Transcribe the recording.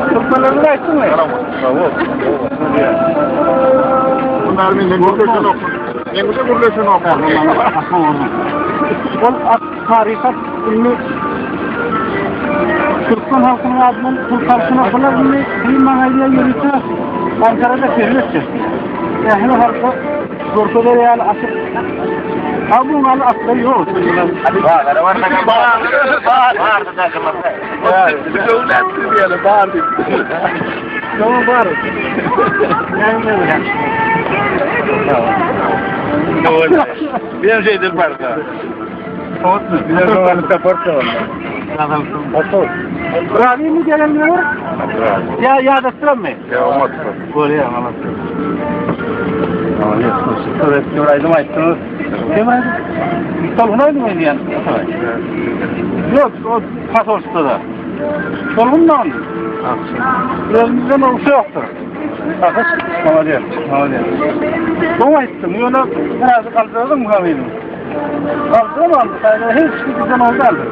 Türkmenlerden aýtdyňmy? Bunlar menden gürleşenok. Men bilen gürleşenok. Ol at taryhat indi Türkmen halkynyň adyndan Türk halkyna bular indi bir maňa aýdýan ýörite Ankarada sergi etjek. Ähli halka görkezer ýaly açyk. Ha bu maly atlary ýok. Ýok bar. Bir şeydir barda. Bir de alıp da Ravi mi gelenler? Ya yağdattıran mı? Ya olmaz. Bolýar, malasy. Evet, aýdym aýtdyňyz. Kim aýdym? Tolgun aýdym aýdýan. Ýok, o pasolçyda. Tolgun da onda. Özümizden olsa ýokdur. Akyş, молодец, молодец. Gowy aýtdyň, ýöne biraz galdyrdyň muhamyny. Galdyramam, hiç bizden oldu aldy.